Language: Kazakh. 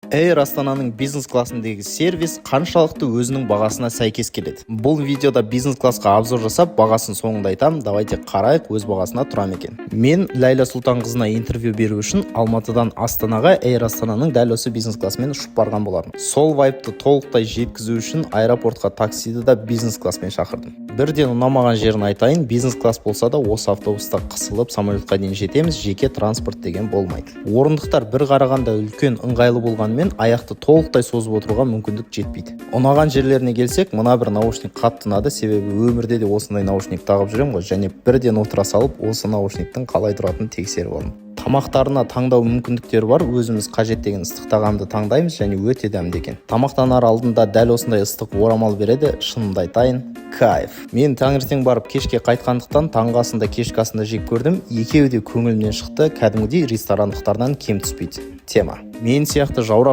Эйр Астананың бизнес классындағы сервис қаншалықты өзінің бағасына сәйкес келеді? Бұл видеода бизнес классқа обзор жасап, бағасын соңында айтамын. Давайте қарайық, өз бағасына тұра ма екен. Мен Ләйла Сұлтанқызына интервью беру үшін Алматыдан Астанаға Эйр Астананың дәл осы бизнес классымен ұшып барған болатынмын. Сол вайбты толықтай жеткізу үшін аэропортқа таксиді да бизнес класспен шақырдым. Бірден ұнамаған жерін айтайын: бизнес класс болса да, осы автобуста қысылып самолетқа дейін жетеміз, жеке транспорт деген болмайды. Орындықтар бір қарағанда үлкен, ыңғайлы болғанымен, аяқты толықтай созып отыруға мүмкіндік жетпейді. Ұнаған жерлеріне келсек, мына бір наушник қатты ұнады, себебі өмірде де осындай наушник тағып жүремін ғой. Және бірден отыра салып, осы наушниктің қалай тұратынын тексеріп алдым. Тамақтарына таңдау мүмкіндіктері бар, өзіміз қажет деген ыстық тағамды таңдаймыз және өте дәмді екен. Тамақтанар алдында дәл осындай ыстық орамал береді. Шынымды айтайын, кайф. Мен таңертең барып, кешке қайтқандықтан, таңғы асын да, кешкі асын да жеп көрдім. Екеуі де көңілімнен шықты, кәдімгідей ресторандықтардан кем түспейді. Тема мен сияқты жаураған.